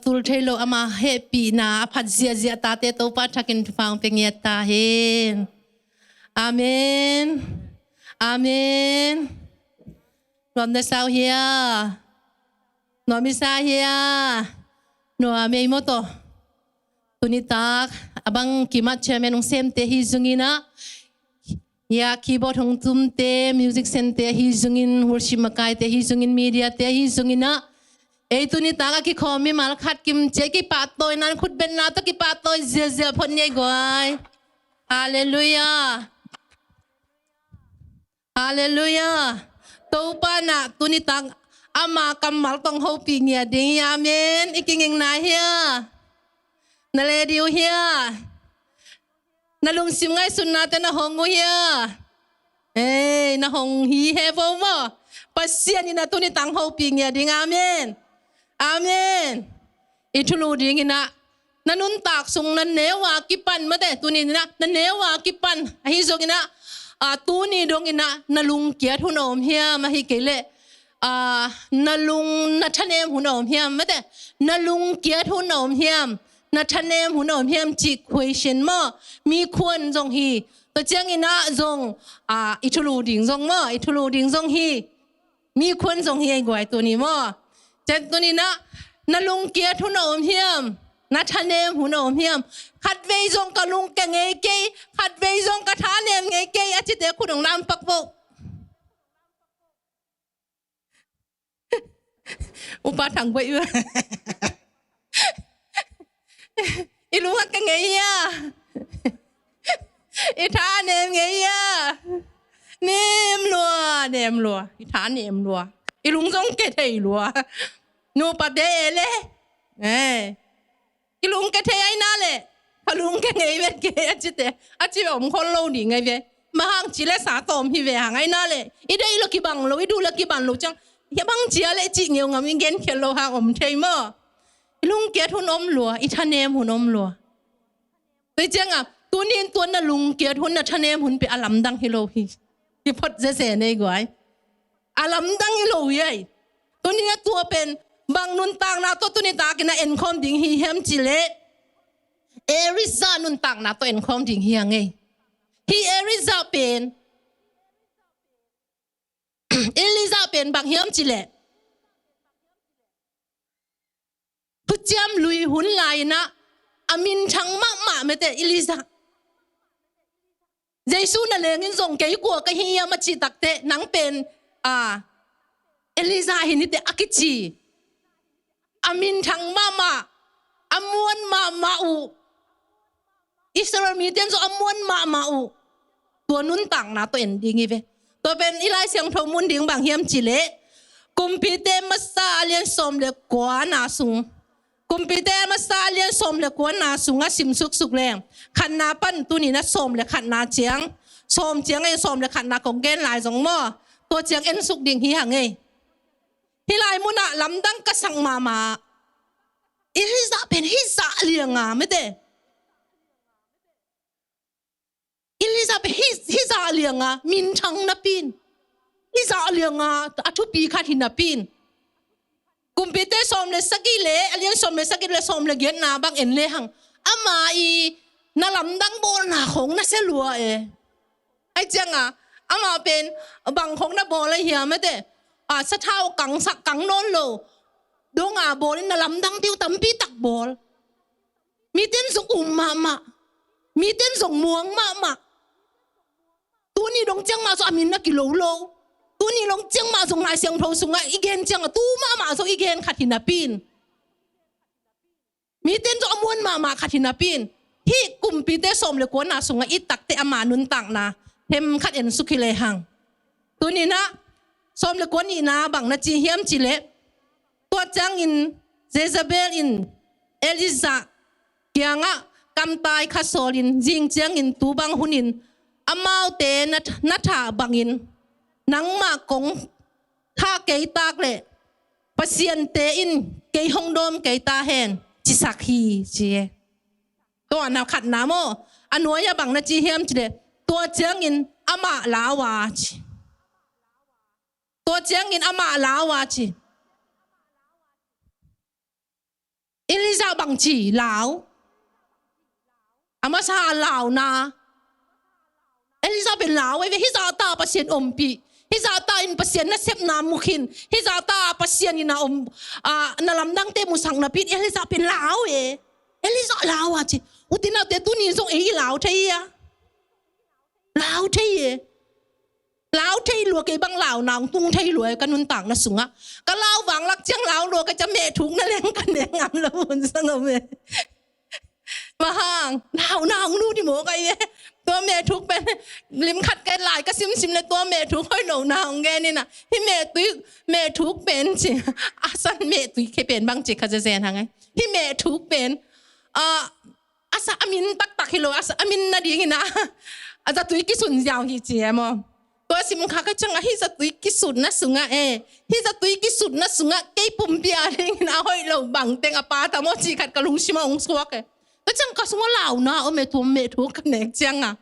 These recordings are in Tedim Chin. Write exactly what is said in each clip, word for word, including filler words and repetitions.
tul thei lo ama hehpihna a phat ziahziah tate Topa thakin thupha hong pia ngiat ta hen. Amen. Amen. Nuam na sa uh hia? Nuam i sa hia? Nuam ei maw taw. Tuni tak a bang kimat chairman hong semte hi zongin ah, ya keyboard hong tumte, music centre hi zongin, worship makaite hi zongin, mediate hi zongin ah, ei tuni tak a kikhawm mimal khat kim cia kipahtawina, khutbetna tawh kipahtawina ziahziah phot ni ei guai. Halleluiah. Halleluiah. Topa in ah tuni tak ama kammal tawh hong hopih ngiat ding hi. Amen. I kingingna hia? Na ready uh hia? Na lungsim ngaihsutnate na hong uh hia? Ei, na hong hi he vo maw. Pasian in ah tuni tak hong hopih ngiat ding. Amen. Amen. I thulu dingin ah, na nuntak sung na neu a kipan, mate, tuni in ah na neu a kipan ahi zongin ah, a, tuni dongin ah na lungkiat hun a om hiam, ahi kei leh, a, na lung, na thanem hun a om hiam, mate, na lungkiat hun a om hiam, na thanem hun a om hiam cih question maw. Mi khuan zong hi. Tua ciangin ah zong, a, i thulu ding zong maw, i thulu ding zong hi. Mi khuan zong hi ei guai tuni maw. Tua ciang tuni in ah na lungkiat hun a om hiam, na thanem hun a om hiam? Khatvei zong ka lungkia ngei kei, khatvei zong ka thanem ngei kei a cite khut hong lam pak vo. Upa Thang Guai uh. I lung a kia ngei hia? I thanem ngei hia? Nem lua, nem lua. I thanem lua. I lung zong kia thei lua. Nupate e le. Eh. I lungkia thei ai na le, ka lungkia ngei vet kei a cite, a ci om khol lo ding ai ve. Bang hang ci le sa tawm hi ve hang ai na le, i deih lo kibang lo, i duh lo kibang lo ciang, hia bang cia le cih ngeu ngam i gen khial lo hang om thei maw. I lungkiat hun om lua, i thanem hun om lua. Tua ciang a, tuni in tua na lungkiat hun, na thanem hun pen a lamdang hi lo hi. Hi phot zeze nei guai. A lamdang hi lo hi ai. Tuni a tua pen bang nuntakna tawh tuni takin a enkhawm ding hi hiam ci leh, Elijah nuntakna tawh enkhawm ding hi hang ei. Hi Elijah pen, Elijah pen bang hiam ci leh, Thuciam Lui hun lai-in ah a minthang mahmah mate Elijah. Jesu na lengin zong kei kua ka hi hiam a cih takteh, nang pen, a, Elijah hi ni teh a kici. A minthang mahmah, a muan mahmah uh. Israel mite in zong a muan mahmah uh. Tua nuntakna tawh en ding hi ve. Tua pen i Lai Siangtho mun ding bang hiam ci leh, Kumpite Masa a lian sawm le kuana sung. Kumpite Masa a lian sawm le kuana sungah sim suksuk leng, khatna pan tuni in ah sawm le khatna ciang, sawm ciang ei, sawm le khatna kong gen lai zong maw. Tua ciang en suk ding hi hang ei. Hih lai munah lamdang ka sak mahmah. Elijah pen hih zah lianga mate. Elijah pen hih, hih zah lianga minthang napi in, hih zah lianga a thupi khat hi napi in. Kumpite sawm le sagih le, a lian sawm le sagih le sawm le giatna bang en lehang, ama i na lamdang bawlna khong na sia lua e. Ai cianga, ama pen bang khong na bawl a hiam mate, a, sathau kang sak kang nawn lo donga bawlin na lamdang ding uh tampi tak bawl. Mite in zong um mahmah. Mite in zong muang mahmah. Tuni dong ciang mah zong a min na kilo lo. Tuni dong ciang mah zong Lai Siangtho sungah i gen ciangah tu mahmah zong i gen khat hi napi in. Mite in zong a muan mahmah khat hi napi in. Hih kumpite sawm le kuana sungah i takteh ama nuntakna themkhat en suk hi lehang. Tuni in ah sawm le kua nihna bang na ci hiam ci leh, tua ciangin Jezebel in Elijah kiangah kamtai khat sawlin, zing ciangin tu bang hunin amaute na, na thah bangin nangmah kong thah kei tak leh Pasiante in kei hong dawm kei ta hen, cisak hi ci e. Tua na khatna maw, a nuai-ah bang na ci hiam ci leh, tua ciangin amah lau a ci. Tua ciangin amah lau a ci. bangci lau. A masa launa. Elijah pen lau ahi ve, hih zahta Pasian ompih. Hih zahta in Pasian nasepna mu khin. Hih zahta Pasian in a om, a, na lamdangte musak napi in Elijah pen lau e. Elijah lau a ci. U te nau te tuni zong ei i lau thei a. Lau thei e. Lau thei lua, kei bang launa hong tung thei lua e ka nuntakna sungah. Ka lau vanglak ciang lau lua ka ci a, mehthukna leng ka nek ngam lo hun sang om e. Bang hang, launa hong lut hi maw ka hi e. Tua mehthuk pen, lim khat ka lai ka simsim le tua mehthuk hoih lohna hong gen in a. Hih mehtui, mehthuk pen ci. A san mehtui khe pen bang ci kha zezen hang e. Hih mehthuk pen, a, a sa a min taktak hi lo, a sa a min nading in a, a zatui kisun ziau hi ci e maw. Tua sim kha ka ciang a, hih zatui kisutna sungah e, hih zatui kisutna sungah kei pumpi a ding in a hoih lo bang teng a pha tam aw ci khat ka lungsim ah hong suak e. Ka ciang ka sungah launa om e, tua mehthuk ka nek ciang a.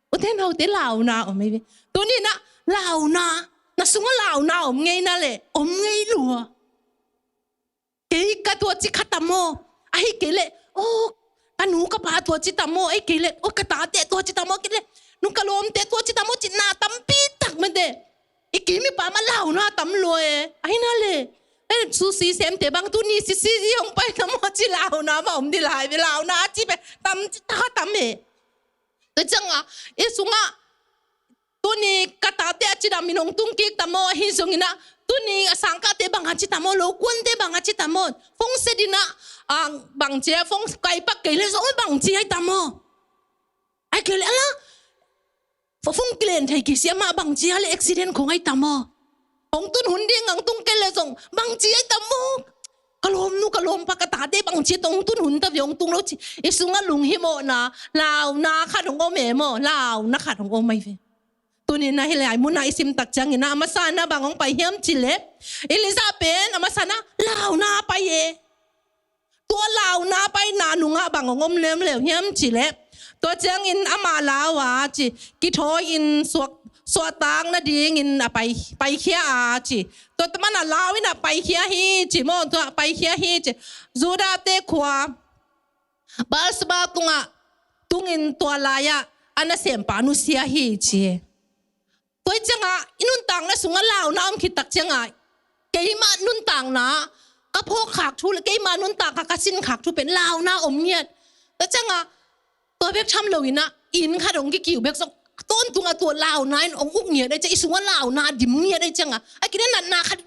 U te nau te launa om e ve. Tuni in a launa, na sungah launa om ngei na leh, om ngei lua. Kei ka tua ci kha tam aw. Ahi kei leh, oh, ka nu ka pa tua ci tam aw. Ahi kei leh, oh, ka tate tua ci tam aw. Kei leh, nu ka lawmte tua ci tam aw. Ci na tampi tak mate. I kim i pam ah launa tam lua e. Ahi na leh. Eh, sushi semte bang tuni sushi zi hong pai tam aw ci launa mah om di lai ve. Launa a ci pen tam ci ta tam e. Tua ciang a, i sungah, tuni ka tate a cidam in hong tung kik tam aw, ahi zongin a, tuni a sangkahte bang a ci tam aw, lokuante bang a ci tam aw, phone set in a, a, bang ci a, phone kai pak kei leh zong bang ci ai tam aw. Ai kei leh a la, phone kilen thei kei sia mah bang ci a leh accident khong ai tam aw. Hong tun hun ding hong tung kei leh zong bang ci ai tam aw. Ka lawmnu, ka lawmpa, ka tate bang ci tawh hong tun hun ta ve, hong tung lo ci. I sungah lunghimawhna, launa khat hong om e maw, launa khat hong om ai ve. Tuni in a hih lai mun ah i sim tak ciangin a, a masa in a bang hong pai hiam ci leh, Elijah pen a masa in a launa pai e. Tua launa paina nungah bang hong om leuleu hiam ci leh, tua ciangin ama lau a ci, kithawi in suak, suahtak nadingin a pai, paikhia a ci. Tua ta man a lau in a paikhia hi ci maw, tua paikhia hi ci. Judahte khua Beersheba tungah tungin tua lai-ah a nasempa nusia hi ci. Tua ciangah i nuntakna sungah launa om khit tak ciangah keimah nuntakna ka phawk khak thu le keimah nuntakna ka sin khak thu pen launa om ngiat. Tua ciangah tua bek tham lo in a, inn khat hong kikiu bek zong tawntung a tua launa in hong uk ngiat ai ciang, i sungah launa dim ngiat ai ciangah, a kina natna khat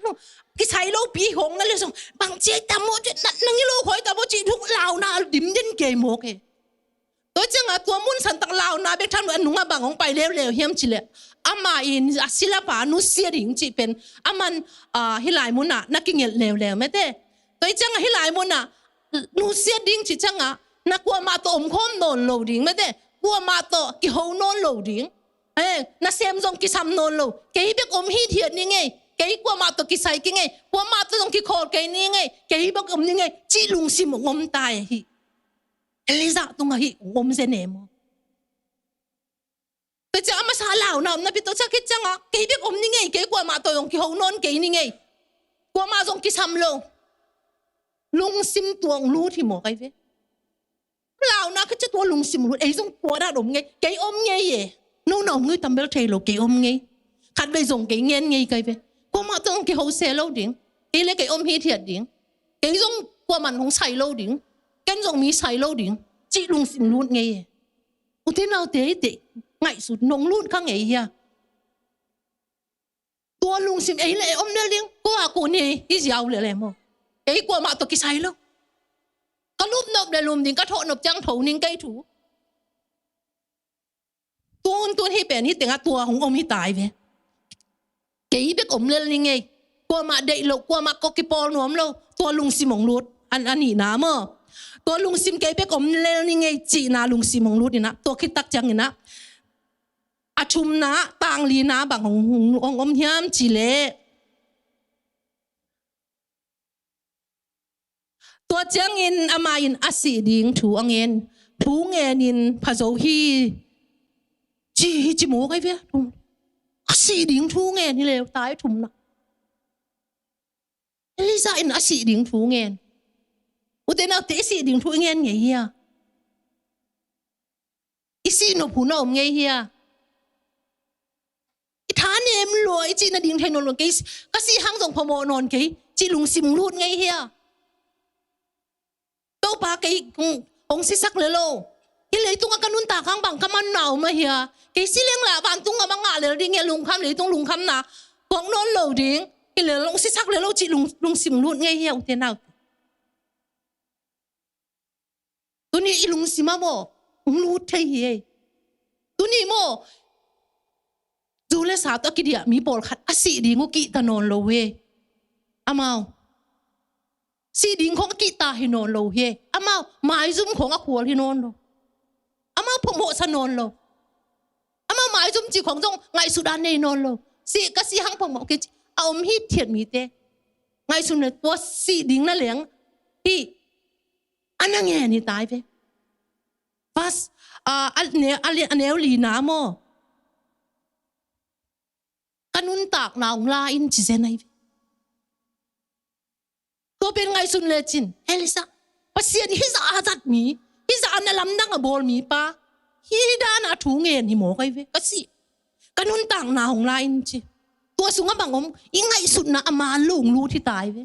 kisai lopi hong na le zong bang ci ai tam aw, natna ngilo khoi tam aw ci thuk launa dim den kei mawk e. Tua ciangah tua mun santak launa bek tham lo a nungah bang hong pai leuleu hiam ci leh, ama in a silapa nusia ding cih pen aman, ah, hih lai munah na kingelh leuleu mate. Tua ciangah hih lai munah nusia ding cih ciangah na kuamah tawh omkhawm nawn lo ding mate, kuamah tawh kiho nawn lo ding. Eh, nasem zong kisam nawn lo, kei bek om hithiat ni ngei, kei kuamah tawh kisai ki ngei, kuamah tawh zong kikhawl kei ni ngei, kei bek om ni ngei cih lungsim hong om ta e hi. Elijah tungah hih hong om zen e maw. Tua ciang a masa launa om napi, tua ciang khit ciangah kei bek om ni ngei, kei kuamah tawh zong kiho nawn kei ni ngei, kuamah zong kisam lo. Lungsim tuang lut hi maw kai ve. Launa khit ciang tua lungsim lut, ei zong tua dan om ngei, kei om ngei e. No na om ngei tam bel thei lo, kei om ngei. Khatvei zong kei ngen ngei kai ve. Kuamah tawh zong kiho se lo ding. Kei le kei om hithiat ding. Kei zong kuamah hong sai lo ding. Ken zong mi sai lo ding cih lungsim lut ngei e. U te nau te, te ngaihsut nong lut kha ngei hia. Tua lungsim ei le ei om lel ding, kua a kun hi, hi ziau lel e maw. Ei kuamah tawh kisai lo. Ka lup nop le lum ding, ka thawh nop ciang tho ning kei thu. Tun, tun hi pen hi tengah tua hong om hi tai ve. Kei bek om lel ni ngei. Kuamah deih lo, kuamah ko kipawl nuam lo. Tua lungsim hong lut. An, a nihna maw. Tua lungsim kei bek om lel ni ngei cihna lungsim hong lut in a. Tua khit tak ciangin a, a thumna, tanglina bang hong, hong, hong om hiam ci leh. Tua ciangin amah in a sih ding thu a ngen, thu ngenin pha zo hi. Ci hi ci maw kai ve. A sih ding thu ngen hi leu tai thumna. Elijah in a sih ding thu ngen. U Ute naute, i sih ding thu i ngen ngei hia? I sih nop hun a om ngei hia? I thanem lua, i cih nading thei nawn lo kei, ka sih hang zong phamawh nawn kei, cih lungsim lut ngei hia? Topa, kei hong, hong sisak le lo, hih leitungah ka nuntak hang bang ka manna om a hia? Kei si leng lah vantung a mangah lel ding hia, lungkham, leitung lungkhamna phawk nawn lo ding hi lel, hong sisak le lo cih lung, lungsim lut ngei hia, ute naute? Tuni i lungsim ah maw, hong lut thei hi ei. Tuni maw, zu le sa tawh a kidiah mi pawlkhat a sih ding uh kihta nawn lo hi ei. Amau sih ding khong a kihta hi nawn lo hi ei. Amau maizum khong a khual hi nawn lo. Amau phamawhsa nawn lo. Amau maizum cih khong zong ngaihsut a nei nawn lo. Sih, ka sih hang phamawh kei ci a om hithiat mite, ngaihsun le tua sih ding na leng hi. A na ngen hi tai ve. Vas, a, a ne, a le, a neu lina maw, ka nuntakna hong la in ci zen ai ve. Tua pen ngaihsun lecin, Elisa, Pasian hih zah a zat mi, hih zah a na lamdang a bawl mipa, hih dan a thu ngen hi mawk ai ve. Ka sih, ka nuntakna hong la in ci. Tua sungah bang om, i ngaihsutna a man lo hong lut hi tai ve.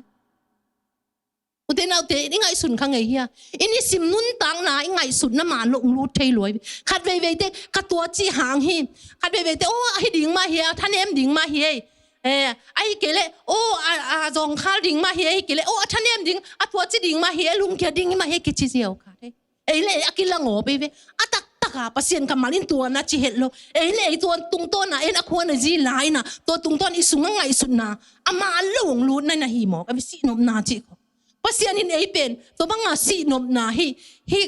Ute naute, i ngaihsun kha ngei hia? I nisim nuntakna i ngaihsutna man lo hong lut thei lua hi. Khat veiveite ka tua cih hang hi. Khat veiveite, oh, ahi ding mah hi a, thanem ding mah hi ei. Eh, ahi kei leh, oh, a, a zawngkhal ding mah hi ei, ahi kei leh, oh, a thanem ding, a tua ci ding mah hi ei, lungkia ding mah hi ei, kici ziau kha thei. Ei le ei a kilangawp ei ve. A taktak a Pasian kammal in tua na ci het lo. Ei le ei tua tungtawn a en a khua na zi lai na, tua tungtawn i sungah ngaihsutna a man lo hong lut na na hi mawk a ve, sih nopna cih khong. Pasian in ei pen tua banga sih nopna hi, hi,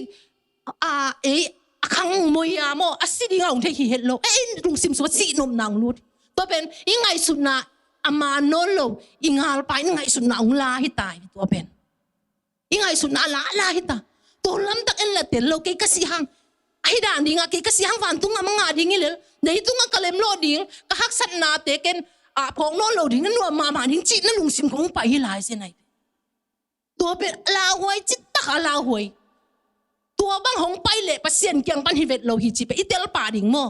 a, ei a khang moi a maw, a si ding a hong thei hi het lo. Ei lungsim sua sih nopna hong lut. Tua pen i ngaihsutna a man nawn lo, i ngalpa in ngaihsutna hong la hi tai. Tua pen i ngaihsutna a la la hi ta. Tua lamtak en la tel lo, kei ka sih hang, ahi dan dinga kei ka sih hang vantung a mangah ding hi lel, leitung a ka lem lo ding, ka haksatnate ken a phawk nawn lo ding, na nuam mahmah ding cih na lungsim khong pai hi lai zen ai. Tua pen lauhuai, cih tak a lauhuai. Tua bang hong pai leh Pasian kiang pan hi vet lo hi cih pen i tel pah ding maw?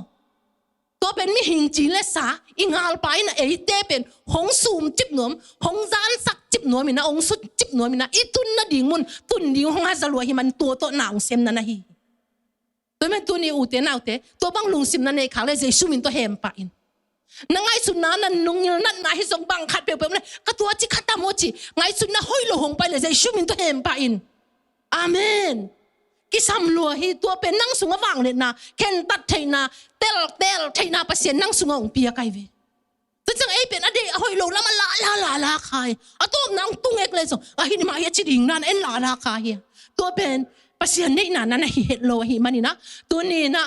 Tua pen mihing ci le sa, i ngalpa in a eite pen hong sum cip nuam, hong zansak cip nuam in a, hong sut cip nuam in a, i tun nading mun tun ding hong haza lua hi man, tua tawh na hong sem na na hi. Tua pen tuni ute naute, tua bang lungsim na nei khak leh Jesu min tawh hem pah in. Na ngaihsutna, na nungngilh natna hi zong bang khat peuhpeuh om leh, ka tua ci khat a maw ci, ngaihsutna hoih lo hong pai leh Jesu min tawh hem pah in. Amen. Kisam lua hi. Tua pen nang sungah vangliatna, khentat theihna, teltel theihna Pasian nang sungah hong pia kai ve. Tua ciang ei pen a deih a hoih lo lam a la la la la kha hi. A tawpna hong tung ek le zong, ahi ni mah hi a ci ding dan en la la kha hi. Tua pen Pasian neihna na na hi het lo ahi manin a, tuni in a,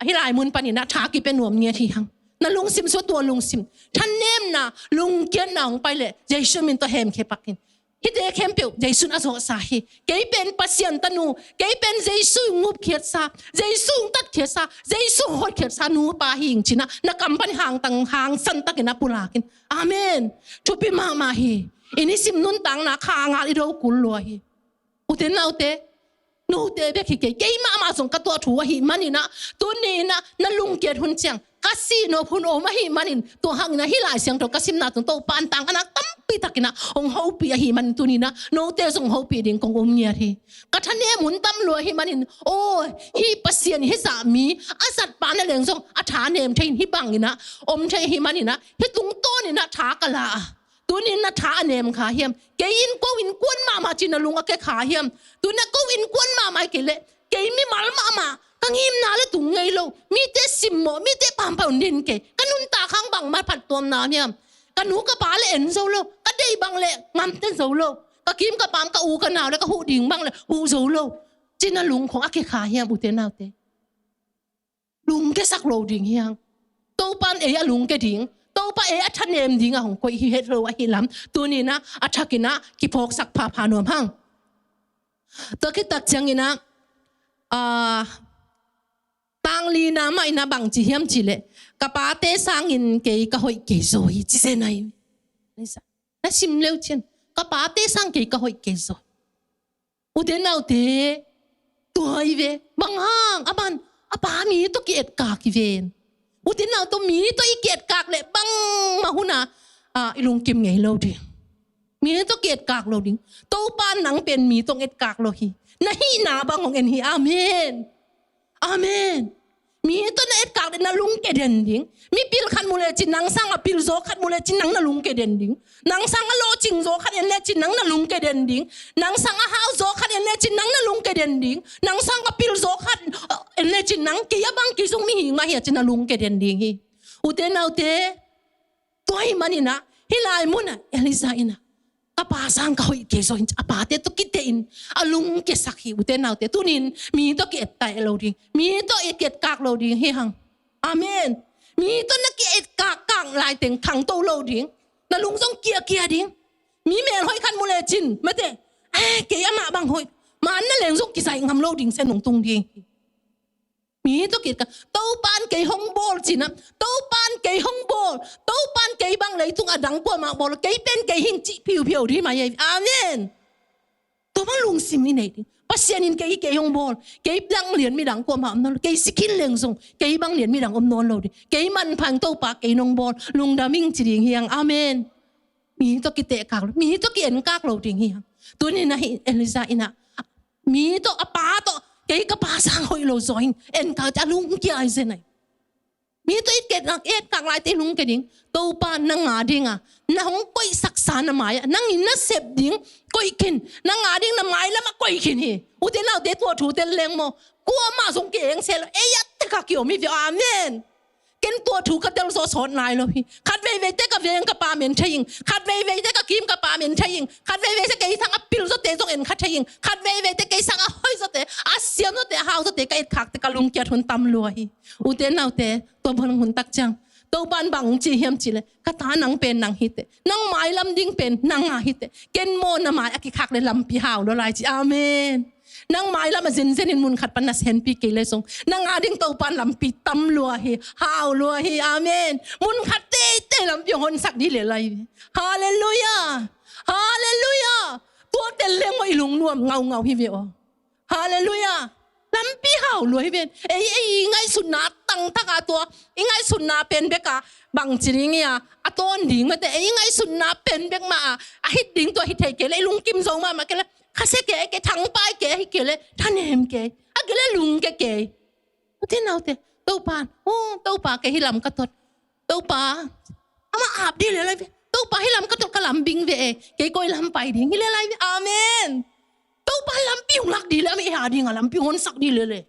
hih lai mun panin a tha kipia nuam ngiat hi hang. Na lungsim sua tua lungsim, thanemna, lungkiatna hong pai leh Jesu min tawh hemkhia pak in. Hihte khempeuh Jesu'n a zawhsa hi. Kei pen Pasian tanu, kei pen Jesu ngupkhiatsa, Jesu tatkhiatsa, Jesu hotkhiatsa nupa hi ing ci-in a, na kam pan hangtang hangsan takin a pulak in. Amen. Thupi mahmah hi. I nisim nuntakna kha ngal i do kul lua hi. Ute naute, note bek hi kei, kei mahmah zong ka tuah thu ahi manin a, tuni in a, na lungkiat hun ciang ka sih nop hun om ahi manin, tua hangin a hih Lai Siangtho ka simna tung Topa in tang a nak tampi takin a hong hopih ahi manin, tuni in a note zong hopih ding kong um ngiat hi. Ka thanem hun tam lua ahi manin, aw, hih Pasian hih zah mi a zatpa na leng zong a thanem thei in, hih bangin a om thei ahi manin a, hih tungtawnin a tha ka la a, tuni in a tha a nem kha hiam? Kei innkuan, innkuan mahmah ci-in a lung a ke kha hiam? Tuni a ko innkuan mahmah hi kei leh, kei mimal mahmah, ka ngimna le tung ngei lo, mite simmawh, mite pampah un din kei, ka nuntak hang bangmah phattuamna hiam? Ka nu ka pa le en zo lo, ka deih bang le ngamte zo lo, ka kim ka pam, ka u ka nau le ka huh ding bang le huh zo lo, ci-in a lung khong a ke kha hiam, ute naute? Lungkiasak lo ding hi hang. Topa in ei a lungkia ding, Topa ei a thanem ding a hong koih hi het lo ahi lam, tuni in a, a thakin a kiphawksak phapha nuam hang. Tua khit tak ciangin a, ah, tang lina mah in a bang ci hiam cih leh, ka pate sangin kei ka hoih kei zaw hi ci zen ai. Na sim leu cin, ka pate sang kei ka hoih kei zaw. Ute naute, tua hi ve, bang hang, a man, a pa mi tawh ki-etkak hi ven. Ute naute, mi tawh i ki-etkak leh bangmah hun ah, ah, i lungkim ngei lo ding. Mi tawh ki-etkak lo ding. Topa nang pen mi tawh etkak lo hi. Na hihna bang hong en hi. Amen. Amen. Mi tawh na etkak leh na lungke den ding. Mipil khat mu lecin nang sangah pil zaw khat mu lecin nang na lungke den ding. Nang sangah lawhcing zaw khat en lecin nang na lungke den ding. Nang sangah hau zaw khat en lecin nang na lungke den ding. Nang sangah pil zaw khat, uh, en lecin nang kei a bang kei zong mihing mah hi a ci na lungke den ding hi. Ute naute, tua ahih manin ah, hih lai munah Elijah in ah, ka pa sang ka hoih kei zaw in, a pate tawh kitehin a lungkiasak hi. Ute naute, tuni-in mi tawh ki-et ta lo ding, mi tawh i ki-etkak lo ding hi hang. Amen. Mi tawh na ki-etkak kak laiteng khangto lo ding. Na lung zong kiakia ding. Mi melhoih khat mu lecin, mate, eh, kei amah bang hoih, man na leng zong kizaih ngam lo ding sia nong tung ding hi. Mi tawh ki-etkak, Topan kei hong bawl ci-in ah, Topan kei hong bawl, Topan kei bang leitung a dang kuamah bawl, kei pen kei hing cih phiuphiu ding mah hi. Amen. Tua bang lungsim i nei ding. Pasian in kei, kei hong bawl, kei dang lian midang kuamah om nawn lo, kei si khin leng zong kei bang lian midang om nawn lo ding. Kei manpha ing, Topa kei nong bawl, lungdam ing ci ding hi hang. Amen. Mi tawh kitehkak lo, mi tawh ki-enkak lo ding hi hang. Tuni-in ah hih Elijah in ah, mi tawh, a pa tawh, kei ka pa sang hoih lo zaw in enkak ci a lungkia hi zen ai. Mi tawh i ki-etkak, etkak laiteng lungke ding. Topa nang a dingah na hong koihsaksa na mai-ah, nang in na sep ding koih khin, nang a ding na mailamah koih khin hi. Ute naute, tua thu tel leng maw, kuamah zong ki-eng se lo, ei a tek a kiom hi ve. Amen. Ken tua thu ka tel zawh sawt nai lo hi. Khat veivei teh ka veng ka pa men thei ing. Khat veivei teh ka kim ka pa men thei ing. Khat veivei teh kei sangah pil zawte zong en kha thei ing. Khat veivei teh kei sangah hoih zawte, a siam zawte, a hau zawte ka etkhak teh ka lungkiat hun tam lua hi. Ute naute, tua bang hun tak ciang Topan bang ci hiam cih leh, ka ta, nang pen nang hi teh, nang mailam ding pen nang a hi teh, ken maw na mai a kikhak leh lampi hau lua lai ci. Amen. Nang mailam a zenzen in mun khat pan na senpi kei leh zong, nang a ding Topan lampi tam lua hi, hau lua hi. Amen. Mun khat teitei lampi hong honsak ding lel lai. Halleluiah. Halleluiah. Tua tel leng maw i lungnuam ngaungau hi ve aw. Halleluiah. Lampi hau lua hi ven. Ei, ei, i ngaihsutna tangtak a tua, i ngaihsutna pen bek a bangci ding hi a, a tawn ding mate, ei, i ngaihsutna pen bek mah a, a hit ding tua hi thei kei leh, i lungkim zo mahmah kei leh, khasia kei, kei thangpai kei, hi kei leh thanem kei, a kei leh lungke kei. Ute naute, Topa, oh, Topa, kei hih lam ka tot. Topa, amah ap ding lel lai ve. Topa, hih lam ka tot, ka lam bing ve e. Kei koi lam pai ding hi lel lai ve. Amen. Topa lampi hong lak ding leh, amah ei a dingah lampi hong honsak ding lel e.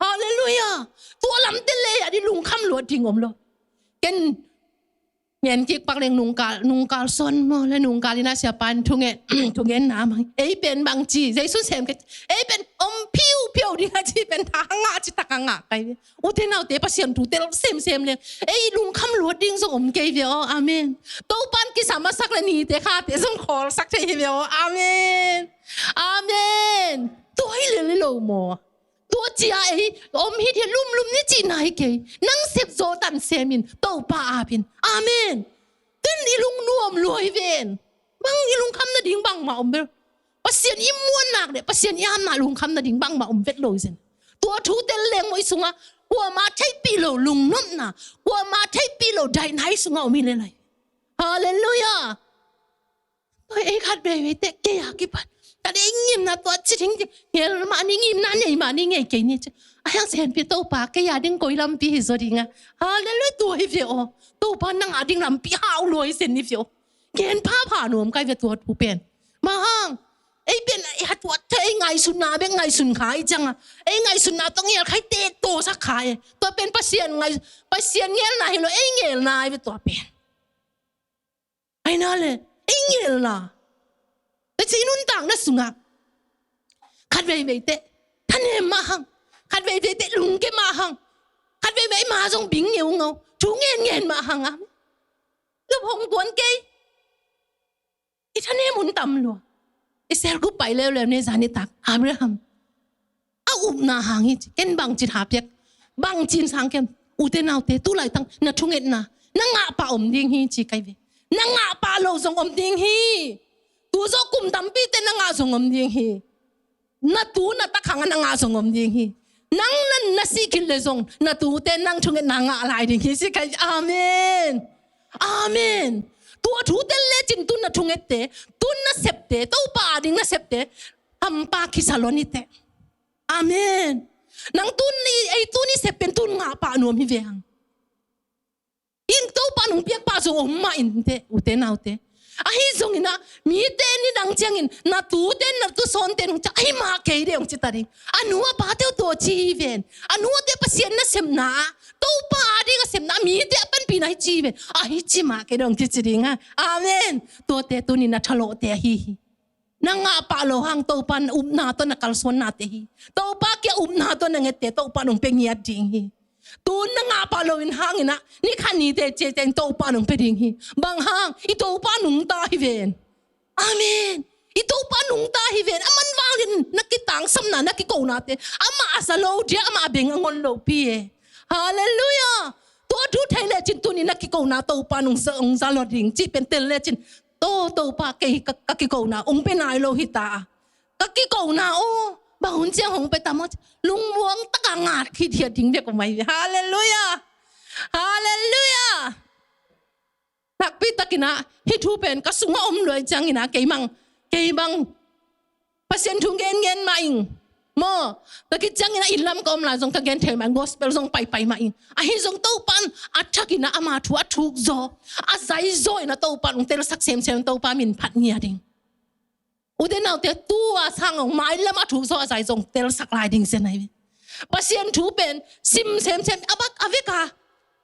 Halleluiah. Tua lam tel leh ei a ding lungkham luat ding om lo. Ken ngen kik pak leng nungkal, nungkal suan maw leh nungkal in a siapa in thungen, thungenna mang. Ei pen bangci, Jesu sem kei, ei pen om phiuphiu ding a ci pen tha ngah ci tak a ngah kai ve. Ute naute, Pasian thu tel semsem leng ei lungkham luat ding zong om kei ve aw. Amen. Topan kisam a sak leh nite khate zong khawlsak thei hi ve aw. Amen. Amen. Tua hi lel hi lo maw. Tua ci a ei om hi thei lumlum ni cihna hi kei. Nang sep zaw tan sem in, Topa ap in. Amen. Tua in i lungnuam lua hi ven. Bang i lungkham nading bangmah om vet. Pasian i muan nak leh, Pasian i apna lungkham nading bangmah om vet lo hi zen. Tua thu tel leng maw i sungah kuamah theihpih lo lungnopna, kuamah theihpih lo daihna i sungah om hi lel lai. Halleluiah. Tua ei khat veivei teh kei a kipan, khat ei ngimna tua ci ding, ngel mah ni, ngimna nei mah ni, ngei kei ni ci. A hiang senpi, Topa, kei a ding koi lampi hi zaw ding a. Halleluiah. Tua hi ve aw. Topa nang a ding lampi hau lua hi zen hi ve aw. Gen phapha nuam kai ve tua thu pen. Bang hang, ei pen ei hat tua thei, ei ngaihsutna bek ngaihsun kha i ciang a, ei ngaihsutna tawh ngel khai teh tawsak kha e. Tua pen Pasian ngai, Pasian ngelna hi lo, ei ngelna hi ve tua pen. Ahi na leh ei ngelna, tua ci i nuntakna sungah khat veivei teh thanem mah hang, khat veivei teh lungke mah hang, khat veivei ei ma zong bing ngeungau, thu ngen ngen mah hang a, lop hong tuan kei. I thanem hun tam lua. Israel group pai leuleu ne, zan nitak Abraham a upna hang hi ci. Ken bangci tha piak, bangci in sang kem. Ute naute, tu laitak na thungetna, na ngah pah om ding hi ci kai ve. Na ngah pah lo zong om ding hi. Tu zawh kum tampi teh na ngah zong om ding hi. Na tu na takhang a na ngah zong om ding hi. Nang na, na sih khit le zong na tute nang thungetna ngah lai ding hi, ci kha hi. Amen. Amen. Tua thu tel lecin tun na thungette, tun na septe, Topa ading na septe hampa khisa lo ni teh. Amen. Nang tun i, ei tun i sep pen tun ngah pah nuam hi ve hang. Inn Topa nong piak pah zong om mah in teh, ute naute. Ahi zongin ah mite nidang ciangin na tute na tusawnte nong ciah ahi mah kei deh hong ci ta ding. A nu a pate uh tua ci hi ven. A nute Pasian nasepna ah, Topa ading a sepna ah mite a panpihna hi ci hi ven. Ahi ci mah kei deh hong kici ding a. Amen. Tuate tuni na thalawhte ahi hi. Na ngah pah lo hang Topa na upna tawh na kalsuannate hi. Topa kia upna tawh na ngette Topa nong pia ngiat ding hi. Tun na ngah pah lo in hangin ah ni khat ni teh ciang Topa nong pia ding hi. Bang hang, i Topa nungta hi ven. Amen. I Topa nungta hi ven. A man vangin na kitangsamna, na kikonate amah a za lo dia, amah a beng a ngon lopi e. Halleluiah. Tua thu thei lecin tuni na kikona Topa nong za, nong za lo ding cih pen tel lecin, To, Topa, kei ka, ka kikona hong pia nai lo hi ta. Ka kikona aw, bang hun ciang hong pia ta maw, lungmuang taka ngat khit hiat ding bek om ahi ve. Halleluiah. Halleluiah. Nakpi takin ah hih thu pen ka sungah om lua ahih ciangin ah kei mang, kei bang Pasian thu ngen ngen mah ing. Maw, tua khit ciangin ah inn lam ka om lai zong ka gen thei mah ing, gospel zong paipai mah ing. Ahi zong Topa in a thakin ah ama thu a thuk zaw, a zai zaw in ah Topa in hong telsak semsem, Topa min phat ngiat ding. Ute naute, tua sang hong mailam a thuk zaw a zai zaw hong telsak lai ding zen ahi ve. Pasian thu pen sim semsem, a bak a vek a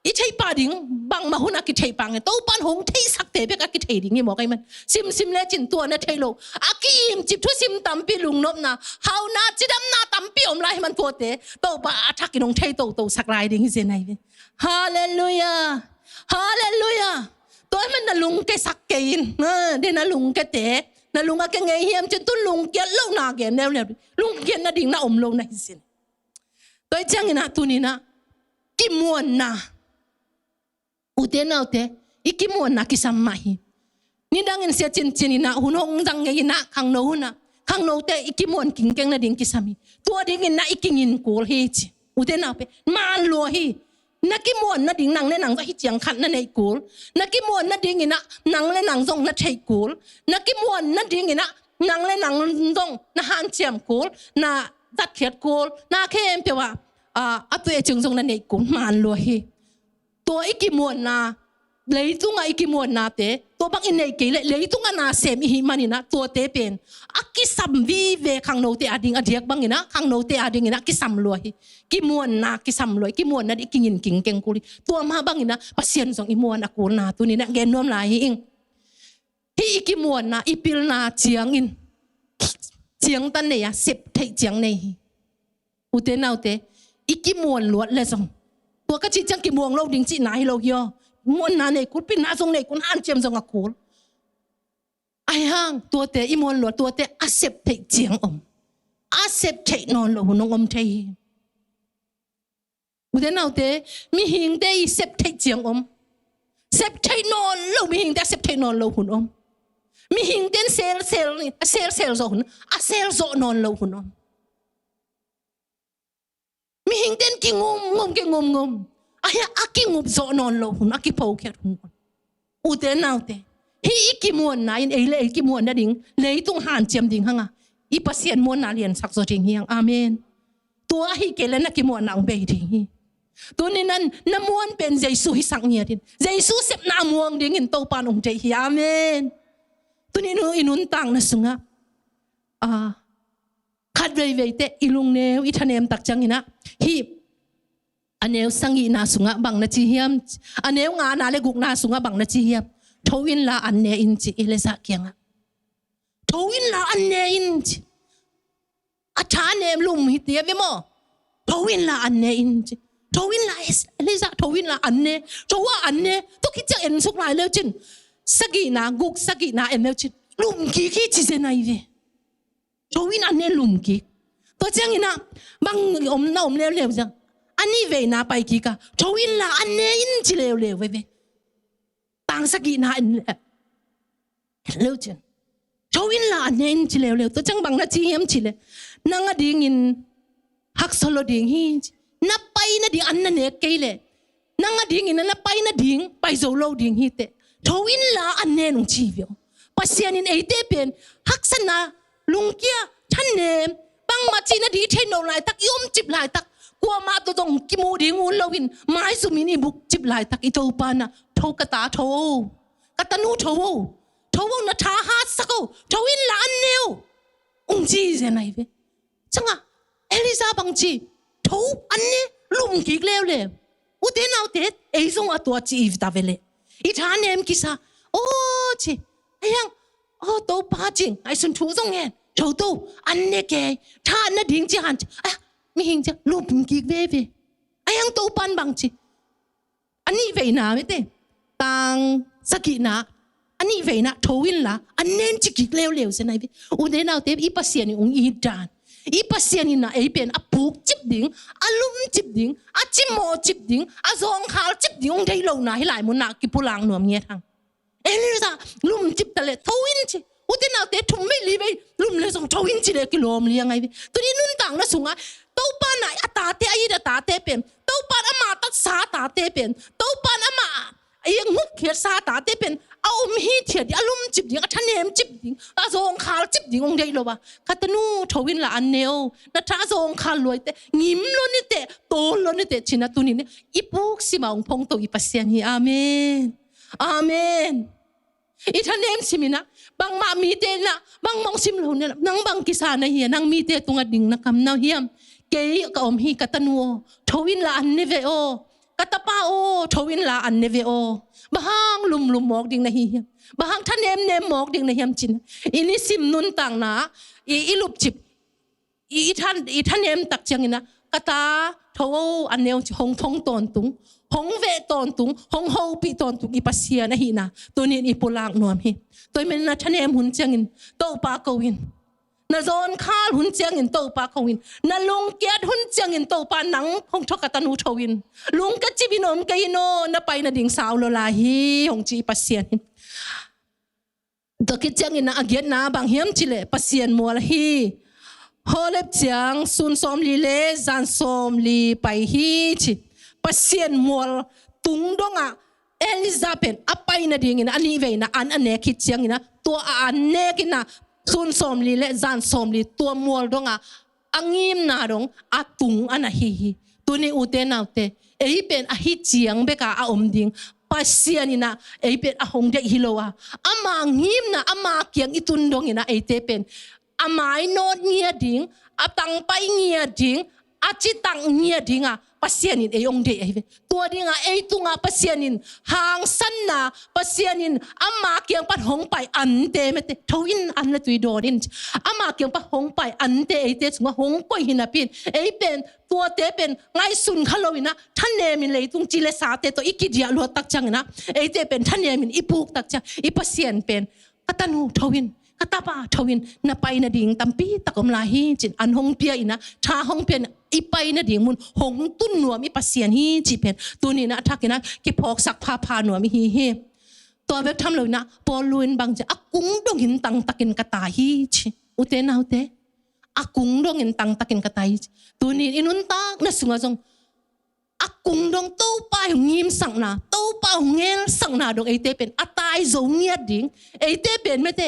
i theih pah ding, bangmah hun a kitheih pah nge. Topa in hong theihsakte bek a kitheih ding hi mawk ahih man. Simsim lecin tua na theih loh a ki-imcip thusim tampi, lungnopna, hauna, cidamna tampi om lai ahih man tuate Topa a thakin hong thei totosak lai ding hi zen ahi ve. Halleluiah. Halleluiah. Tua ahih man na lungkesak kei in. Na, de na lungkete, na lung a ke ngei hiam cin tun lungkiat lohna gen leuleu. Lungkiat nading na om lo na hi sin. Tua ahih ciangin ah tuni in ah kimuanna, ute naute, i kimuanna kisam mah hi. Nidangin sia cincin in ah hun hong zang ngei in ah khangno hun ah, khangnote i kimuan kingkeng nading kisam hi. Tua dingin ah i kingin kul hi ci. Ute naute, man lua hi. Na kimuan nading nang le nang zong hih ciang khat na neih kul. Na kimuan nadingin ah nang le nang zong na theih kul. Na kimuan nadingin ah nang le nang zong na hanciam kul, na zatkhiat kul, na khempeuh ah, ah, a tueh ciang zong na neih kul, man lua hi. Tua i kimuanna, leitungah i kimuannate, tua bang i neih kei leh leitungah nasem i hih manin ah tuate pen a kisam vive, khangnote ading a diak bangin ah khangnote adingin ah kisam lua hi. Kimuanna kisam lua hi, kimuanna ding kingin kingkeng kul hi. Tua mah bangin ah Pasian zong i muan a kulna tuni in ah gen nuam lai hi ing. Hih i kimuanna, i pilna ciangin ciangtan nei a, sep theih ciang nei hi. Ute naute, i kimuan luat le zong, tua ka cih ciang kimuang lo ding cihna hi lo hi aw. Muanna nei kul, pilna zong nei kul, hanciam zong a kul. Ahi hang tuate i muan luat, tuate a sep theih ciang om, a sep theih nawn lo hun hong om thei hi. Ute naute, mihingte i sep theih ciang om. Sep theih nawn lo, mihingte a sep theih nawn lo hun om. Mihingte in selsel, a selsel zawh hun, a sel zawh nawn lo hun om. Mihingte in kingumngum, kingumngum, ahi a kingup zawh nawn lo hun, a kiphokhiat hun om. Ute naute, hih i kimuanna in ei le ei kimuan nading, leitung hanciam ding hang a, i Pasian muanna liansak zaw ding hi hang. Amen. Tua ahih kei leh na kimuanna hong bei ding hi. Tuni in ah na muan pen Jesu hisak ngiat in, Jesu sepna muang dingin Topa in hong deih hi. Amen. Tuni in i nuntakna sungah, ah, khat veivei teh i lungneu i thanem tak ciangin ah, hih a neu sagihna sungah bang na ci hiam? A neu ngana le gukna sungah bang na ci hiam? Tho inla an ne in ci, Elijah kiangah. Tho inla an ne in ci. A thanem lum hi ti a ve maw? Tho inla an ne in ci. Tho inla, Elijah, tho inla an ne. Tho a an ne. Tua khit ciang en suk lai leu cin, sagihna, guk sagihna en leu cin, lum kik hi ci zen ahi ve. Tho in an ne, lum kik. Tua ciangin ah bang om na om leuleu ciang, a nih veina pai kik a, tho inla an ne in ci leuleu veve. Tang sagihna en leu cin, tho inla an ne in ci leuleu. Tua ciang bang na ci hiam cih leh, nang a dingin haksa lo ding hi. Na pai nading an na nek kei leh nang a dingin na pai nading pai zo lo ding hi teh. Tho inla an ne in, hong ci hi ve aw. Pasian in eite pen haksatna, lungkia, thanem, bangmah cih nading i theih loh laitak, i omcip laitak, kuamah tawh zong kimu ding ut loin maizumin i bukcip laitak, i Topa in ah, "Tho ka ta, tho o, ka tanu, tho o, tho o, na tha hatsak o, tho inla an ne o," hong ci zen ahi ve. Ciangah Elijah bang ci, "Tho, an ne, lum kik leuleu." Ute naute, ei zong a tua ci hi ta ve leh. I thanem kisa, "Aw," ci, "a hiang, aw, Topa," ci, "ngaihsun thu zong ngen, tho, tho, an ne kei, tha nading ci han," ci, "A, mihing ci, lum kik veve." A hiang Topa in bang ci, a nihveina mete, tang sagihna, a nihveina, "Tho inla an ne in," ci kik leuleu zen ahi ve. Ute naute, i Pasian in hong it dan, i Pasian in ah ei pen a pukcip ding, a lumcip ding, a cimawhcip ding, a zawngkhalcip ding hong deih lohna hih lai munah kipulak nuam ngiat hang. Elijah lumcip ta leh, "Tho in," ci. Ute naute, thum vei li vei lum leh zong, "Tho in," ci leh kilawm liang ahi ve. Tuni nuntakna sungah Topa in ah a tate, a it a tate pen, Topa in ama tatsa tate pen, Topa in ama a ngupkhiatsa tate pen a om hithiat ding, a lumcip ding, a thanemcip ding, a zawngkhalcip ding hong deih lo a, "Ka tanu, tho inla an ne o, na tha zawngkhal lua hi teh, ngim lo ni teh, tawl lo ni teh," ci-in ah tuni-in i puk simah hong phongto i Pasian hi. Amen. Amen. I thanem simin ah, bangmah mite in ah, bangmah hong sim lo ni, "Nang bang kisa na hi a, nang mite tungah ding na kam na hiam? Kei ka om hi, ka tanu aw, tho inla an ne ve aw, ka tapa aw, tho inla an ne ve aw. Bang hang lumlum mawk ding na hi hiam? Bang hang thanemnem mawk ding na hiam?" ci-in i nisim nuntakna i, i lupcip, i, i than, i thanem tak ciangin ah, "Ka ta, tho o, an ne o," ci, hong phong tawntung, hong veh tawntung, hong hopih tawntung i Pasian ahihna tuni-in i pulak nuam hi. Tua ahih manin na thanem hun ciangin Topa ko in. Na zawnkhal hun ciangin Topa ko in. Na lungkiat hun ciangin Topa, "Nang hong tho, ka tanu, tho in. Lungkia cipin om kei in aw, na pai nading sau lo lai hi," hong ci i Pasian hi. Tua khit ciangin ah a giatna bang hiam cih leh Pasian mual ahi. Horeb ciang sun sawmli le zan sawmli pai hi ci. Pasian mual tung dongah Elijah pen a pai nadingin a nihveina an a nek khit ciangin ah, tua a an nek in ah sun sawmli le zan sawmli tua mual dongah a ngimna dong a tung a na hi hi. Tuni ute naute, ei pen a hi ciang beka a om ding, Pasian in ah ei pen a hong deih hi lo a, ama ngimna ama kiang i tun dongin ah eite pen a mainawt ngiat ding, a tangpai ngiat ding, a citak ngiat ding a Pasian in ei hong deih ahi ve. Tua dingah ei tungah Pasian in hangsanna, Pasian in ama kiang pan hong pai ante, mete, "Tho in, an le tui dawn in," ama kiang pan hong pai ante eite sungah hong koih hi napi-in, ei pen tuate pen ngaihsun kha lo in ah, thanemin leitung ci le sate tawh i kidiah luat tak ciangin ah, eite pen thanemin i puk tak ciang, i Pasian pen, "Ka tanu, tho in, ka tapa, tho in, na pai nading tampi tak om lai hi," ci-in an hong pia in ah, tha hong pia in ah, i pai nading mun hong tun nuam i Pasian hi cih pen tuni-in ah a thakin ah kiphawksak phapha nuam i hi hi. Tua bek tham lo in ah Paul Lu in bang ci, "A kung dongin tangtakin ka tai hi," ci. Ute naute, "A kung dongin tangtakin ka tai hi," ci. Tuni-in i nuntakna sungah zong a kung dong, Topa hong ngimsakna, Topa hong ngelsakna dong eite pen a tai zo ngiat ding, eite pen, mete,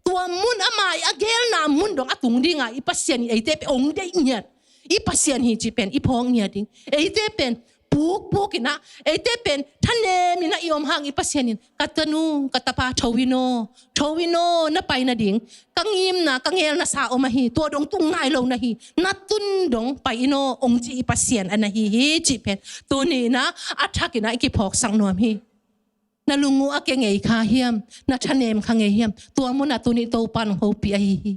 tua mun ama i a gelna mun dong a tung dingah i Pasian in eite pen hong deih ngiat, i Pasian hi cih pen i phawk ngiat ding. Eite pen pukpuk in ah, eite pen thanem in ah i om hang i Pasian in, "Ka tanu, ka tapa, tho in aw, tho in aw, na pai nading ka ngimna, ka ngelna sa om ahi, tua dong tung nai lo na hi, na tun dong pai in aw," hong ci i Pasian a na hi hi cih pen tuni-in ah a thakin ah i kiphawksak nuam hi. Na lung uh a kia ngei kha hiam? Na thanem kha ngei hiam? Tua munah tuni Topa in hong hopih ahi hi.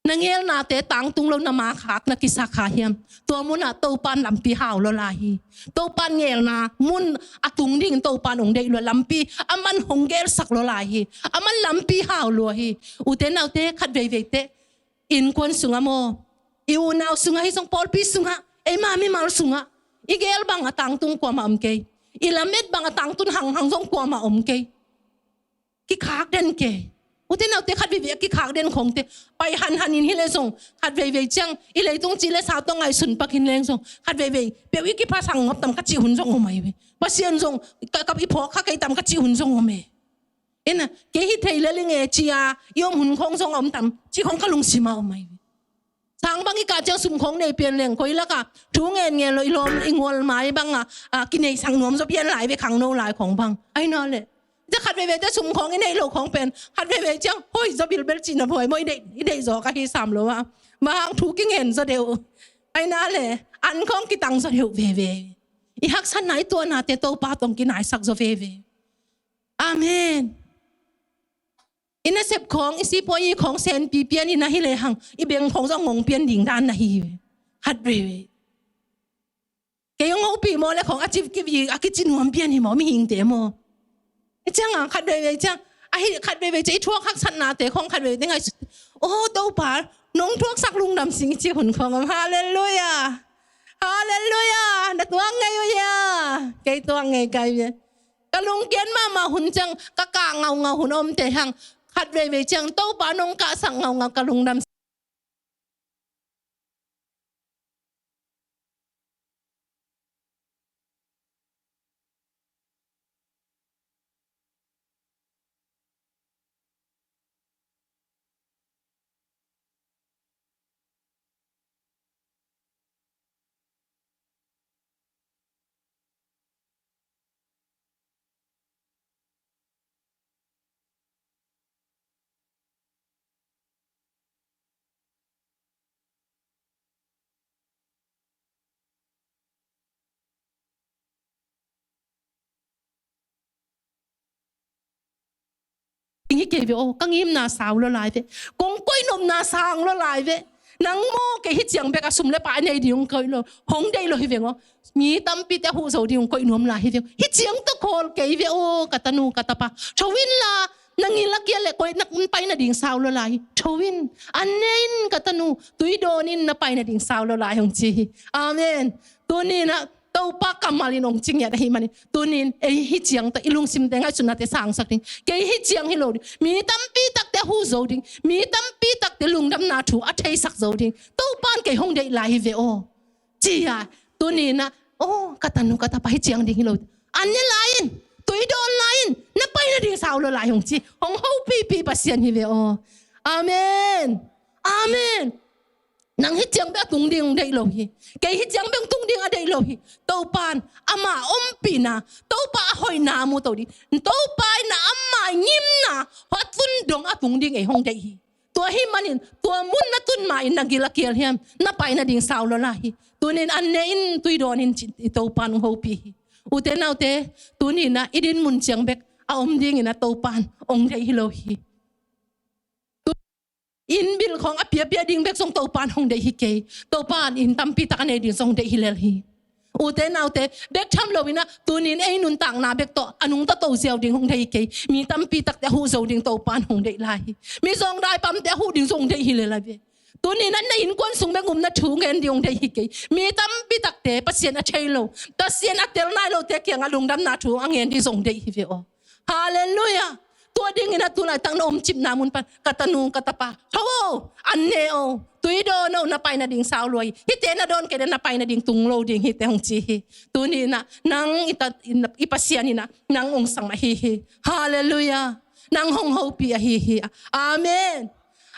Na ngelnate tangtung lo, na ma khak na kisa kha hiam? Tua munah Topa in lampi hau lua lai hi. Topa in ngelna mun a tung dingin Topa in hong deih lua, lampi aman hong gelsak lua lai hi. Aman lampi hau lua hi. Ute naute, khat veivei teh innkuan sungah maw, i unau sungah hi zong, pawlpi sungah, eima mimal sungah i gel bang a tangtung kuamah om kei. I lamet bang a tangtun hanghang zong kuamah om kei. Kikhak den kei. Ute naute, khat veivei a kikhak den khawngte pai hanhan in hi leh zong, khat veivei ciang i leitung ci le sa tawh ngaihsun pak in leng zong, khat veivei peuh i kiphasak ngawp tam ka cih hun zong om ahi ve. Pasian zong ka, ka i phawk kha kei tam ka cih hun zong om e. Ina, kei hi thei lel ing e ci-a i om hun khawng zong a om tam cih khawng ka lungsim ah om ahi ve. Sang bang i kah ciang sum khawng nei pian leng koi lakah thu ngen ngen lo i lawm i ngual mai bangah, a, kineisak nuam zaw pian lai ve, khangno lai khawng bang. Ahi na leh, tua khat veivei te sum khawng i neih loh khawng pen khat veivei ciang hoi zaw bilbel cihna buai maw, i deih, i deih zaw ka hi sam lo a. Bang hang, thu kingen zaw deuh. Ahi na leh, an khawng kitang zaw deuh veve. I haksatna, i tuahnate Topa tawh kinaisak zaw veve. Amen. I nasep khawng, i sipuayi khawng senpi pian in ahi lehang, i beng khawng zong ngong pian ding dan na hi hi ve. Khat veivei. Kei hong hopih maw leh khawng a cip kip hi, a kici nuam pian hi maw, mihingte maw. Hi ciangah khat veivei ciang, ahi khat veivei ciang i thuak haksatnate khawng khat veivei te ngaihsut. Oh, Topa, nong thuaksak lungdam sing i ci hun khawng om. Halleluiah. Halleluiah. Na tuak ngei uh hia? Kei tuak ngei kai ve. Ka lungkiat mahmah hun ciang, ka kah ngaungau hun omte hang, khat veivei ciang Topa nong kahsak ngaungau ka lungdam. Ding hi kei ve aw, ka ngimna sau lua lai ve. Kong koih nopna sang lua lai ve. Nang maw, kei hi ciang bek a sum le pai nei ding hong koih lo, hong deih lo hi veng aw. Mi tampite a huh zo ding hong koih nuam lai hi veng. Hi ciang tawh khawl kei ve aw, ka tanu ka tapa. Tho in la, na ngil a kial le koih na pai nading sau lua lai hi. Tho in, an ne in ka tanu, tui dawn in, na pai nading sau lua lai hong ci hi. Amen. Tuni-in ah Topa kammal in hong ci ngiat ahih manin, tuni-in ei hi ciang tawh i lungsimte ngaihsutnate sangsak ding. Kei hi ciang hi lo ding. Mi tampi takte a huh zo ding. Mi tampi takte lungdamna thu a theisak zo ding. Topa in kei hong deih lai hi ve aw. Ci-a, tuni-in ah, aw, ka tanu ka tapa hi ciang ding hi lo. An ne lai in, tui dawn lai in, na pai nading sau lua lai hong ci, hong hopihpih Pasian hi ve aw. Amen. Amen. Nang hi ciang bek a tung ding hong deih lo hi. Kei hi ciang bek a tung ding a deih lo hi. Topa in ama ompihna, Topa a hoihna a mu to ding. Topa in ama ngimna, hua tun dong a tung ding ei hong deih hi. Tua ahih manin, tua mun na tun ma-in na gil a kial hiam, na pai nading sau lua lai hi. Tuni-in an ne in, tui dawn in ci-in Topa in hong hopih hi. Ute naute, tuni-in ah i din mun ciang bek a om dingin ah Topa in hong deih hi lo hi. Inn bil khawng a piapia ding bek zong Topa in hong deih hi kei. Topa in inn tampi tak a nei ding zong hong deih hi lel hi. Ute naute, bek tham lo-in ah tuni-in ei nuntakna bek tawh a nungta to ziau ding hong deih hi kei. Mi tampi takte a huh zo ding Topa in hong deih lai hi. Mizawngdai pamte a huh ding zong hong deih hi lel lai ve. Tuni-in ah na innkuan sung bek um na thu ngen ding hong deih hi kei. Mi tampi takte Pasian a thei lo, Pasian a tel nai lote kiangah lungdamna thu a ngen ding zong hong deih hi ve aw. Halleluiah. Tua dingin ah tu laitak na omcipna mun pan, ka tanu ka tapa, tho aw, an ne aw, tui dawn aw, na pai nading sau lua hi. Hihte na dawn kei leh na pai nading tung lo ding hi teh hong ci hi. Tuni-in ah nang i ta, i Pasian in ah nang hong sam ahi hi. Halleluiah. Nang hong hopih ahi hi. Amen.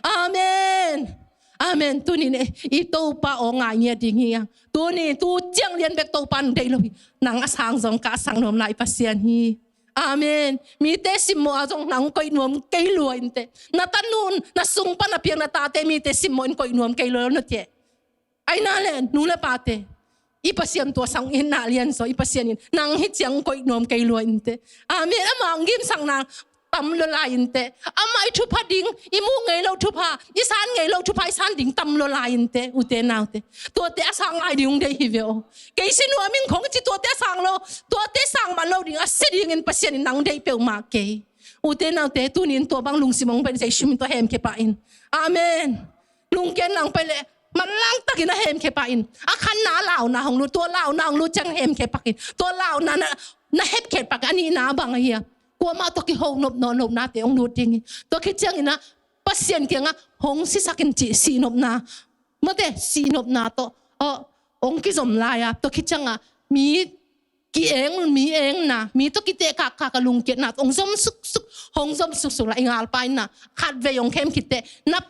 Amen. Amen. Tuni-in eh, i Topa aw ngai ngiat ding hi hang. Tuni tu ciang lian bek Topa in deih lo hi. Nang a sang zong ka a sang nuam lai Pasian hi. Amen. Mite simmawh ah zong nang koih nuam kei lua inteh. Na tanu in, na sung pan a piang na tate mite simmawh in koih nuam kei lua inteh. Ahi na leh, nu le pate, i Pasian tua sang in na lian zaw, i Pasian in nang hi ciang koih nuam kei lua inteh. Amen. Ama hong gimsakna tam lua lai inteh. Ama i thupha ding, i muh ngei lo thupha, i san ngei lo thupha, i san ding tam lua lai inteh, ute naute. Tuate a sang lai ding hong deih hi ve aw. Kei si nuam ing khong ci, tuate a sang lo, tuate sang man lo ding a si dingin Pasian in nang deih peuhmah kei. Ute naute, tuni-in tua bang lungsim hong pen Jesu min tawh hemkhia pah in. Amen. Lungkiat nang pai leh, manlang takin a hemkhia pah in. A khatna a launa hong lut, tua launa hong lut ciang hemkhia pah in. Tua launa na, na hemkhia pah in, a nihna bang ahi a. Kuamah tawh kiho nop nawn lohnate hong lut ding hi. Tua khit ciangin ah Pasian kiangah hong sisak in cih sihnopna, mate, sihnopna tawh, aw, hong kizom lai-a, tua khit ciangah mi ki-eng, mi engna, mi tawh kiteh kakkak a lungkiatna tawh hong zom suksuk, hong zom suksuk la i ngalpa in ah khatvei hong khem khit teh na,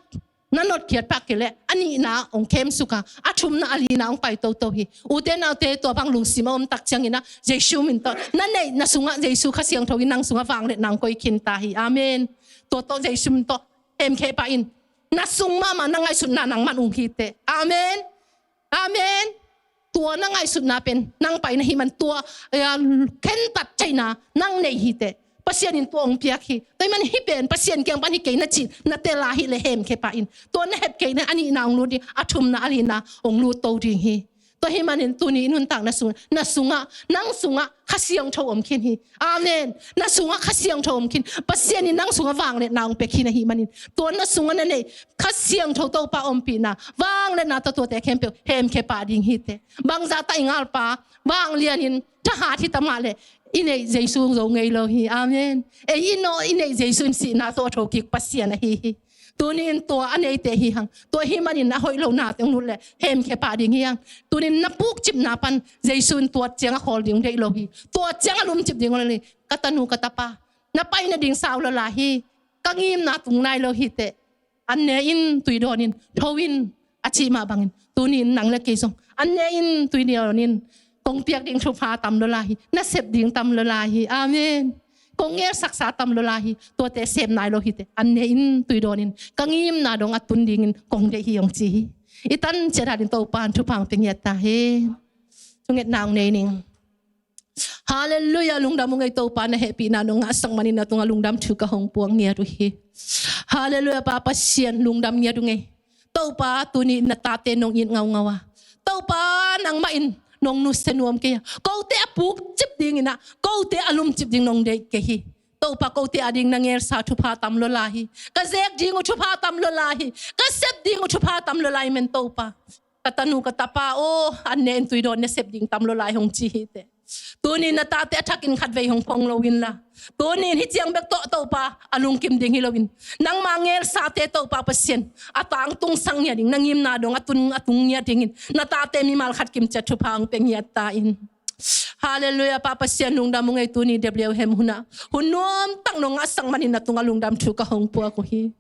na notkhiat phak kei leh a nihna hong khem suk a, a thumna a lina hong pai toto hi. Ute naute, tua bang lungsim a om tak ciangin ah Jesu min tawh na neih, na sungah Jesu Kha Siangtho in nang sungah vangliatna hong koih khin ta hi. Amen. Tua tawh Jesu min tawh hemkhia pah in. Na sung mahmah na ngaihsutna nangman ung hi teh. Amen. Amen. Tua na ngaihsutna pen nang pai na hih man, tua, eh, khentat theihna nang nei hi teh. Pasian in tua hong piak hi. Tua hih man hih pen Pasian kiang pan hi kei na cih na tel a hih leh hemkhia pah in. Tua na hep kei na a nihna hong lut ding, a thumna a lina hong lut to ding hi. Tua hih manin tuni in nuntak na sung, na sungah, nang sungah Kha Siangtho om khin hi. Amen. Na sungah Kha Siangtho om khin. Pasian in nang sungah vangliatna hong pia khin ahih manin, tua na sungah na neih Kha Siangtho Topa ompihna, vangliatna tawh tuate khempeuh hemkhia pah ding hi teh. Bangzah tah i ngalpa vanglian in thahat hi ta mah leh, i neih Jesu zo ngei lo hi. Amen. Ei in aw, i neih Jesu in sihna tawh a thokik Pasian ahi hi. Tuni in tua a neite hi hang. Tua hih manin a hoih lohnate hong lut leh hemkhia pah ding hi hang. Tuni in na pukcipna pan Jesu in tuat ciang a khawl ding deih lo hi. Tuat ciang a lumcip ding lo hi. Ka tanu, ka tapa, na pai nading sau lo lai hi. Ka ngimna tung nai lo hi teh. An ne in, tui dawn in, tho in, a cih mah bangin, tuni in nang le kei zong an ne in, tui dawn in, kong piak ding thupha tam lo lai hi. Na sep ding tam lo lai hi. Amen. Kong ngelsaksa tam lo lai hi. Tuate sem nai lo hi teh. An ne in, tui dawn in, ka ngimna dong a tun dingin kong deih hi, hong ci hi. I tan ciat hatin Topa in thupha hong pia ngiat ta hen. Thungetna hong nei ning. Halleluiah, lungdam ung ei Topa, na hehpihna nong ngahsak manin na tungah lungdam thu ka hong puak ngiat uh hi. Halleluiah, Pa Pasian, lungdam ngiat ung ei. Topa, tuni in na tate nong it ngaungau a, Topa, nangmah in nong nusia nuam kei a, kote a pukcip dingin ah, kote a lumcip ding nong deih kei hi. Topa, kote ading na ngelsa thupha tam lo lai hi. Ka zek ding uh thupha tam lo lai hi. Ka sep ding uh thupha tam lo lai hi men Topa. Ka tanu, ka tapa aw, an ne in, tui dawn in, na sep ding tam lo lai, hong ci hi teh. Tuni in na tate a thakin khatvei hong phong lo inla, tuni in hih ciang bek tawh Topa a lungkim ding hi loin, nangma ngelsate Topa Pasian, a tangtung sak ngiat ding, na ngimna dong a tun, a tung ngiat dingin na tate mimal khat kim ciat thupha hong pia ngiat ta in. Halleluiah, Pa Pasian, lungdam ung ei. Tuni W H M hunah hun nuamtak nong ngahsak manin na tungah lungdam thu ka hong puak uh hi.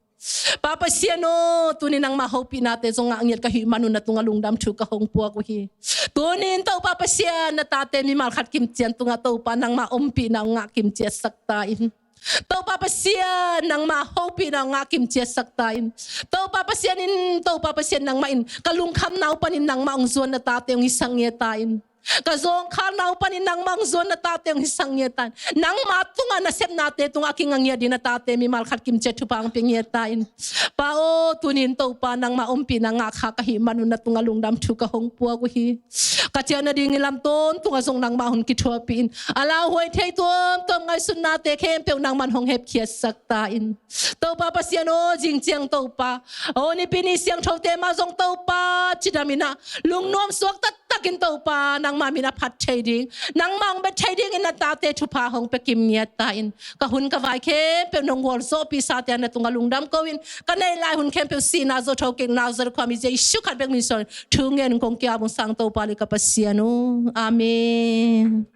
Pa Pasian aw, tuni nangma hopihnate zong ngah ngiat ka hih manun na tungah lungdam thu ka hong puak uh hi. Tuni in Topa Pasian, na tate mimal khat kim ciat tungah Topa nangma ompihna hong ngah kim ciatsak ta in. Topa Pasian, nangma hopihna hong ngah kim ciatsak ta in. Topa Pasian in, Topa Pasian, nangmah in ka lungkhamna uh panin nangmah hong zuan na tate hong hisak ngiat ta in. Ka zawngkhalna uh panin nangmah hong zuan na tate hong hisak ngiat ta in. Nangma tungah, na sepnate tungah a kinga ngiat ding na tate mimal khat kim ciat thupha hong pia ngiat ta in. Pa aw, tuni in Topa nangma ompihna ngah kha ka hih manun na tungah lungdam thu ka hong puak uh hi. Ka ciah nading i lam tawntungah zong nangmah hun kithuahpih in, a lauhuai thei tuamtuam ngaihsutnate khempeuh nangman hong hepkhiatsak ta in. Topa Pasian aw, zing ciang Topa aw, Nipi ni siangthote mah zong Topa cidam in ah, lungnuam suak taktakin Topa nangma min a phat thei ding, nangma hong bet thei dingin na tate thupha hong pia kim ngiat ta in. Ka hun ka vai khempeuh nong gualzawhpihsate a na tungah lungdam ko in, ka neih lai hun khempeuh sihna zo thokik Nazareth khuami Jesu khat bek min suangin thu ngen kong ki-ap ung, sang Topa le ka Pasian aw. Amen.